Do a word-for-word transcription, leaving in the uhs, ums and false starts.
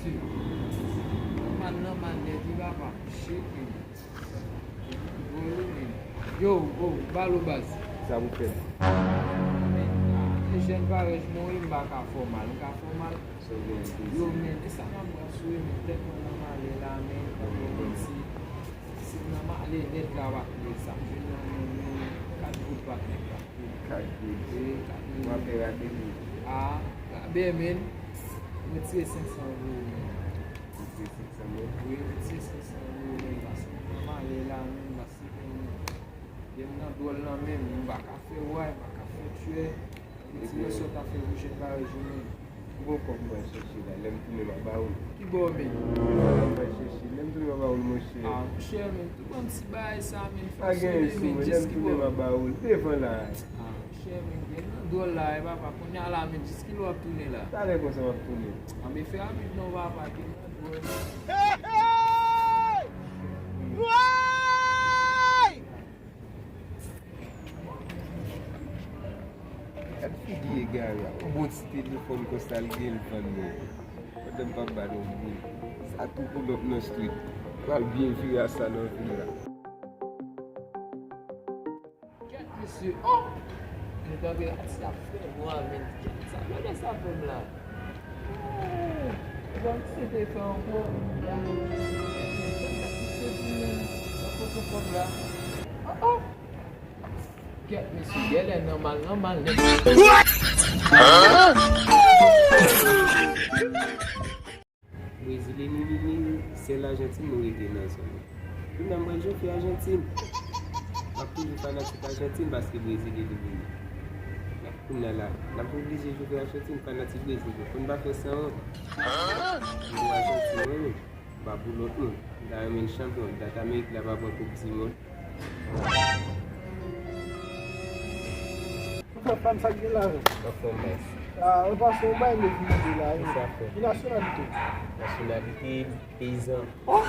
Nòmal, nòmal, nèt wi papa. Shit, men. Dwòl wi, men. Yo, oh, balo baz. Sa pou fè? Men, ah, e jèn parèy mwen, m pa ka fè w mal, m ka fè w mal. Yo, men, e sa m ap pran sou wi, men, tèt mwen nan malè la, men, pa gen manti. Si m nan malè nèt la, pa koute sa m jwenn nan men, men, kat goud pa t nèt la. Kat goud. Wi, kat goud. W ap fè rabe wi. Ah, rabe, men. Mwen tire senk san euro, men. Ou tire senk san men? Wi, mwen tire senk san euro, men, paske m nan malè la, men, paske, men, gen m nan dwòl nan men m, m pa ka fè wè, m pa ka fè tchwè. Ti mesye w ta fè woujèt barèj ou menm. Bon, kòb mwen chèche la, lè m tounen m a ba ou l. Ki bò w menm? Kòb mwen chèche, lè m tounen m a ba ou l, monchè. Ah, monchè, men, tou bann ti bagay sa, men, fòk se menm, men, jis ki bò? Pa gen sou, lè m tounen m a ba ou l, devan la. Ah, monchè, men, gen nan dwòl la, e papa, kounye a la, men, jis ki lè w ap tounen la? Talè konsa m ap tounen. Anben, fè rapid non, papa, gen nan dwòl. Hey, hey! Woy! Gad figi egare a. Yon bon ti telefòn konsa l gen l vann mwen. Pandan m p ap ba l yon goud. Sa tou pou lòt nan street. Pral byen vire a sa nan vil la. Kèt mesye. Oh! Nou kanpe la ti ap fè mwa, men kèt sa. Gade sa fè m la. Bon, misye te fè ankò. Misye di men, sa foto kòb la. Oh, oh. Kèt, mesye, genlè nan mal, nan mal nèt. Brezil, ni, ni, ni, sèl Ajantin nou rete nan zòn nan. Kounye a m pral jofre Ajantin. M ap toujou fanatik Ajantin paske Brezil elimine. Kounye a la, n ap oblije jofre Ajantin, fanatik Brezil yo. Fò n pa fè sanwont. Nou Ajantin, wi, wi. M pa pou lòt moun. M ta renmen n chanpyon. Dat Amerik la pa pran koup di mond. Ou fè fann sa k gen la menm? Nan fon mès. Ah, ou pase yon bay nou vin de la. Ki sa fè? Ki nasyonalite? Nasyonalite peyizan. Oh!